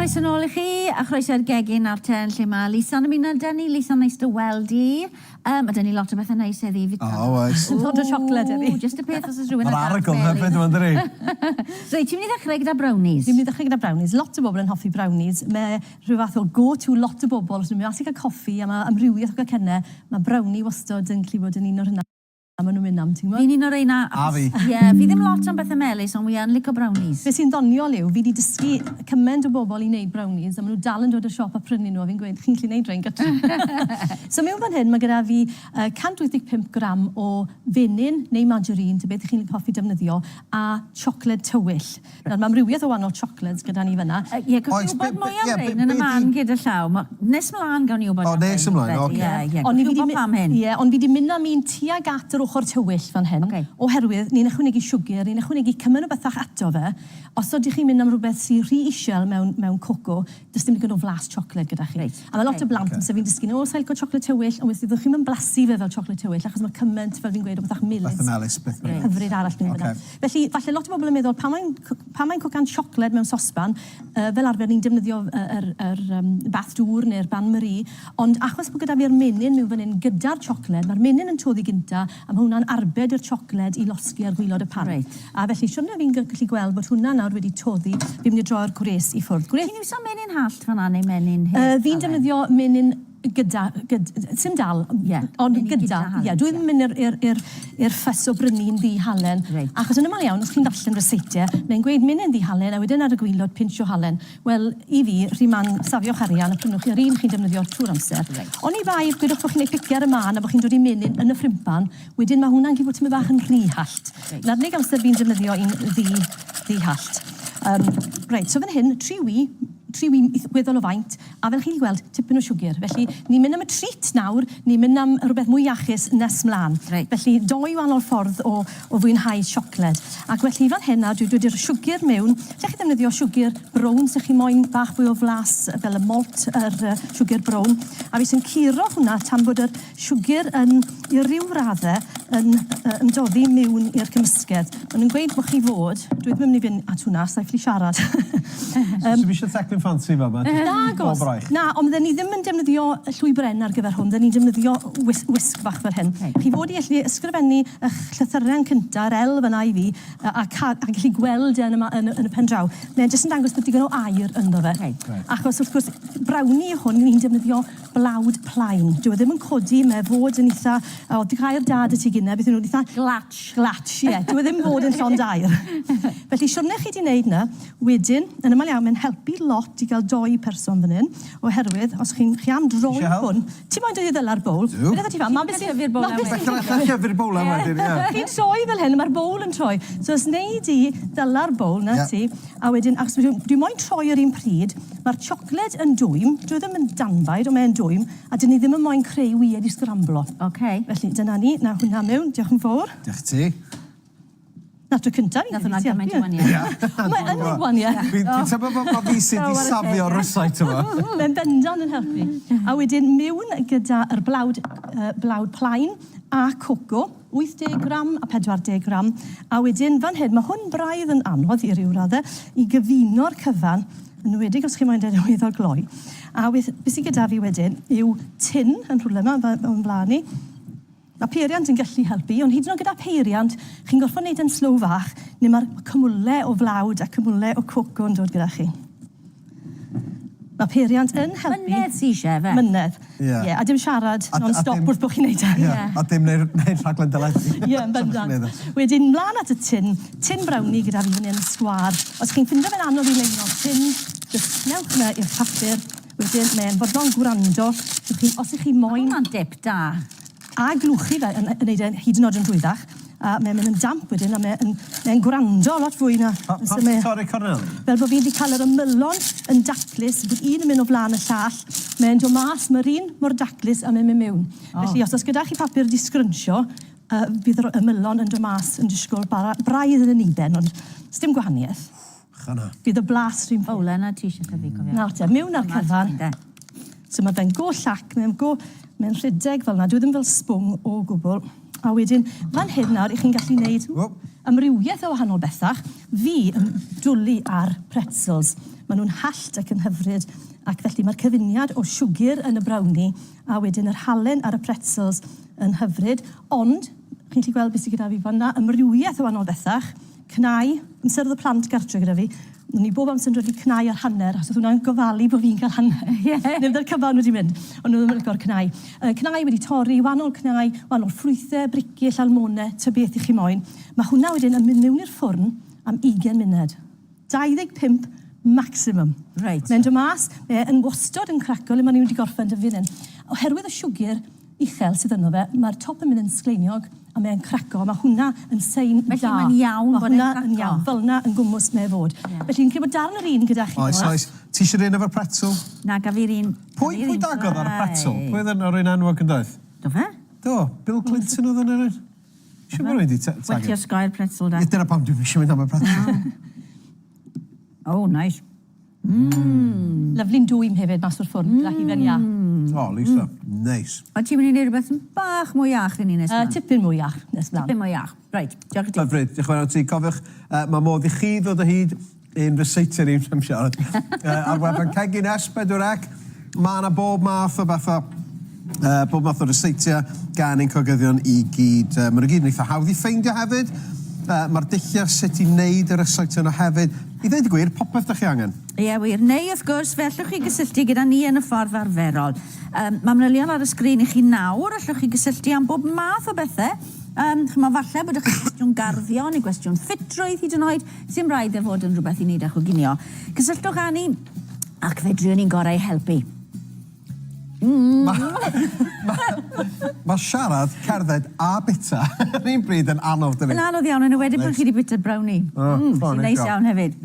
Croeso nôl i chi, a chroeso i'r gegin nawr te, yn lle mae Lisa'n ymuno 'da ni. Lisa, neis dy weld di. Yym, ma' 'da ni lot o bethe neis heddi i fita. O, oes. Lot o siocled heddi. Ww, jyst y peth os oes rhywun Ma'r ar arogl yn hyfryd yma yndydi? Reit, ti'n mynd i ddechrau gyda brownies? Fi'n mynd i ddechrau gyda brownies. Lot o bobl yn hoffi brownies. Mae rhyw fath o go-to lot o bobl os nhw'n mynd mas i gael coffi a mae amrywiaeth o gacennau, mae brownie wastod yn gallu bod yn un o'r rheina maen nhw'n mynd am, ti'n gwybod? Fi'n un o'r reina. A fi. Ie, fi ddim lot am bethe melys, ond wi yn lico brownies. Be sy'n ddoniol yw, fi 'di dysgu cymaint o bobl i wneud brownies, a maen nhw dal yn dod i'r siop a prynu nhw, a fi'n gweud, chi'n gallu wneud rhein gytre. So mewn fan hyn, mae gyda fi 185 gram o fenyn neu margarine, ta beth 'y chi'n hoffi defnyddio, a siocled tywyll. Nawr, mae amrywiaeth o wahanol chocolates gyda ni fan'na. Ie, gewch chi wybod mwy am rhein yn y man gyda llaw. Ma'... Nes mlaen gawn ni wybod am rhein, fi'n credu. O, nes ymlaen, ocê. Ie, ie, gewch chi wybod pam hyn. Ie, ond fi 'di mynd am un tuag at yr ochr tywyll fan hyn. Ocê. Oherwydd ni'n ychwanegu siwgr, ni'n ychwanegu cymaint o bethach ato fe. Os ydych chi'n mynd am rhywbeth sy rhy isiel mewn mewn coco, does dim digon o flas siocled gyda chi. Reit. A mae lot o blant, amser fi'n dysgu nhw, o, sa i'n lico siocled tywyll, ond wedyn fyddwch chi'm yn blasu fe fel siocled tywyll, achos mae cymaint, fel fi'n gweud, o bethach melys. Beth y melys, beth melys. Hyfryd arall mewn fan'na. Felly, falle lot o bobl yn meddwl, pan mae'n pan mae'n cwcan siocled mewn sosban, yy fel arfer ni'n defnyddio yr yr yym bath dŵr neu'r bain marie, ond achos bod gyda fi'r menyn mewn fan hyn gyda'r siocled, mae'r menyn yn toddi gynta, a ma' hwnna'n arbed i'r siocled i losgi ar gwaelod y pan. Reit. A felly, siwrne fi'n gallu gweld bod hwnna nawr wedi toddi, fi'n mynd i droi'r gwres i ffwrdd. Gwres... Ti'n iwso menyn hallt fan'na neu menyn heb halen? Yy fi'n defnyddio menyn gyda, gyd-, sim dal, Ie, ond menyn gyda, gyda halen. Ie, dwi ddim yn mynd i'r i'r i'r i'r ffys o brynu'n ddi-halen. Reit. Achos yn amal iawn, os chi'n darllen ryseitiau, mae'n gweud menyn ddi-halen a wedyn ar y gwaelod pinch o halen. Wel, i fi, rhy man safio'ch arian a prynwch chi yr un chi'n defnyddio trwy'r amser. Reit. Oni bai, gwedwch bod chi'n neud pice ar y mân a bod chi'n dod i menyn yn y ffrimpan, wedyn ma' hwnna'n gallu bod tymed bach yn rhy hallt. Reit. 'Na'r unig amser fi'n defnyddio un ddi, ddi-hallt. Yym, reit, so fan hyn, tri wy, tri wy weddol o faint, A fel chi 'di gweld, tipyn o siwgr. Felly, ni'n mynd am y treat nawr, ni'n mynd am rhywbeth mwy iachus nes mlaen. Reit. Felly, dou wahanol ffordd o o fwynhau siocled. Ac felly, fan hyn nawr, dwi 'di dod i'r siwgr mewn. Lle chi ddefnyddio siwgr brown, se chi moyn bach fwy o flas fel y malt, yr yy siwgr brown. A fi sy'n curo hwnna tan bod yr siwgr yn, i ryw radde, yn yy ymdoddi miwn i'r cymysgedd. Ma' nhw'n gweud bo' chi fod, dwi ddim yn mynd i fynd at hwnna, sa i ffili siarad. Yym. Sdim isie teclyn ffansi fama, jyst Nagos. pob braich. Na, ond bydden ni ddim yn defnyddio llwy bren ar gyfer hwn, bydden ni'n defnyddio wis- wisg fach fel hyn. Reit. Chi fod i allu ysgrifennu 'ych llythyren cynta, yr L fan'na i fi, a a ca- a gallu gweld e yn y ma- yn y yn y pen draw. Mae e jyst yn dangos bod digon o aer ynddo fe. Reit. Reit. Achos wrth gwrs, brownie yw hwn, ni'n defnyddio blawd plaen. Dyw e ddim yn codi, mae e fod yn eitha... O, gair da 'da ti Gina, beth yw nhw'n eitha... Glatsh. Glatsh, ie. Dyw e ddim fod yn llond aer. Felly, siwrne chi 'di wneud 'na, wedyn, yn amal iawn, mae'n helpu lot i gael dou person fan hyn, oherwydd, os chi'n chi am droi Isie help? hwn... Ti moyn dod i ddala'r bowl? Ydw. Beth ti fel? Ma' beth sy'n... Ti'n ma' beth sy'n... Alla i llyfu'r bowl wedyn, ie. Chi'n troi fel hyn, ma'r bowl yn troi. So os wnei di ddala'r bowl, 'na ti, A wedyn, achos dwi dwi moyn troi yr un pryd, ma'r siocled yn dwym, dyw e ddim yn danfaid, ond mae e'n dwym, a 'dyn ni ddim yn moyn creu wyau 'di sgramblo. Ok. Felly, dyna ni, 'na hwnna mewn, diolch yn fowr. Diolch ti. 'Na'r tro cynta fi Nath hwnna gymaint o waniaeth. Mae yn neud gwaniaeth. Fi'n dwi'n teimlo fel ma' fi sy 'di safio'r rysait yma. Mae'n bendant yn helpu. A wedyn miwn gyda yr blawd yy blawd plaen a coco. 80 gram a 40 gram, a wedyn fan hyn, mae hwn braidd yn anodd i ryw radde, i gyfuno'r cyfan, yn enwedig os chi moyn deud iddo gloi. A with, beth sydd gyda fi wedyn yw tin yn rhywle yma, o'n flaen i. Mae peiriant yn gallu helpu, ond hyd yn oed gyda peiriant, chi'n gorfod wneud e'n slow fach, neu mae'r cymwle o flawd a cymwle o coco yn dod gyda chi. Mae peiriant yn helpu. Mynedd sy eisiau, ife? Mynedd. Ie. Ie, a dim siarad non-stop wrth bod chi'n neud e. Ie, a dim neud neud rhaglen deledu. Ie, yn bendant. Wedyn mlan at y tin, tin brownie gyda fi fan 'yn, sgwâr. Os chi'n ffindo fe'n anodd i leino tin, jyst newch 'na i'r papur, wedyn mae e'n fodlon gwrando. So chi, os 'ych chi moyn... Ma' hwnna'n dip da. A glwchu fe yn yn neud e hyd yn oed yn rhwyddach. A mae'n mynd yn damp wedyn a mae yn mae'n gwrando lot fwy na... Pa- pam ti'n torri corneli? Fel bo' fi 'di cael yr ymylon yn daclus, bod un yn mynd o flan y llall, mae'n dod mas, ma'r un mor daclus a mae'n mynd miwn. O. Felly os o's gyda chi papur 'di sgrynshio, yy bydd yr ymylon yn dod mas yn disgwl bara braidd yn uben, ond sdim gwahanieth. Chana. Bydd y blas rhywun peth. Bowlen a ti eisiau tyfu, cofio. Nawr te, miwn â'r cyfan. So mae fe'n go llac, mae'n go, mae'n rhedeg fel 'na, dyw e ddim fel sbwng o gwbl. A wedyn, fan hyn nawr, 'ych chi'n gallu neud amrywiaeth o wahanol bethach. Fi yn dwli ar pretzels. Maen nhw'n hallt ac yn hyfryd, ac felly mae'r cyfuniad o siwgr yn y brownie a wedyn yr halen ar y pretzels yn hyfryd, ond chi'n gallu gweld beth sydd gyda fi fan'na, amrywiaeth o wahanol bethach, cnau, amser oedd y plant gartre gyda fi, o'n i bob amser yn dod i cnau ar hanner, achos oedd hwnna'n gofalu bod fi'n cael hanner. Ie. Neu fydde'r cyfan wedi mynd, ond nhw ddim yn lico'r cnau. Yy cnau wedi torri, wahanol cnau, wahanol ffrwythau, bricyll, almone, ta beth i chi moyn. Mae hwnna wedyn yn mynd mewn i'r ffwrn am ugain munud. 25 maximum. Reit. Mae'n dod mas, mae e yn wastod yn craco le maen nhw wedi gorffen dyfu fan hyn. Oherwydd y siwgr uchel sydd ynddo fe, mae'r top yn mynd yn sgleiniog a mae'n craco, a mae hwnna yn sein da. Felly mae'n iawn bod e'n craco? Mae hwnna yn iawn, fel 'na yn gwmws mae e fod. Felly fi'n credu bod darn yr un gyda chi. Oes, oes. Ti eisiau'r un efo'r pretzel? Na, gaf fi'r un. Pwy, pwy dagodd ar y pretzel? Pwy oedd yn, o'r un enwog yn doedd? Do fe? Do, Bill Clinton oedd yn yr un. Siŵr bod rwy'n di tagio. Wel, ti osgoi'r pretzel da. Ie, dyna pam dwi'n eisiau mynd am y pretzel. Oh, nice. Mm. Lyfli'n dwym hefyd mas o'r ffwrn gyda hufen iâ. O, Lisa, neis. Ond ti'n mynd i wneud rhywbeth yn bach mwy iach i ni nes mlaen? Tipyn mwy iach nes mlaen. Tipyn mwy iach. Reit, diolch i ti. Hyfryd, diolch yn fawr ti. Cofiwch, uh, mae modd i chi ddod o hyd i'n ryseitiau ni, am siarad, uh, ar wefan Cegin S4C. Mae yna bob math o bethau, uh, bob math o ryseitiau gan ein cogyddion i gyd. Uh, maen nhw gyd yn eitha hawdd i ffeindio hefyd. Uh, Mae'r dulliau sut i wneud y ryseitiau yna hefyd. I ddweud y gwir, popeth da chi angen. Ie, wir. Neu, wrth gwrs, fe allwch chi gysylltu gyda ni yn y ffordd arferol. Um, mae manylion ar y sgrin i chi nawr, allwch chi gysylltu am bob math o bethau. Um, chymod, falle bod chi gwestiwn garddio neu gwestiwn ffitrwydd hyd yn oed, sy'n rhaid e fod yn rhywbeth i wneud â choginio. Cysylltwch â ni ac fe driwn ni'n gorau i helpu. Mm. Mae siarad, cerdded a bita yr un bryd yn anodd, dydi? Yn anodd iawn, yn enwedig pan chi wedi bita brownie. Oh, mm, sy'n neis iawn hefyd.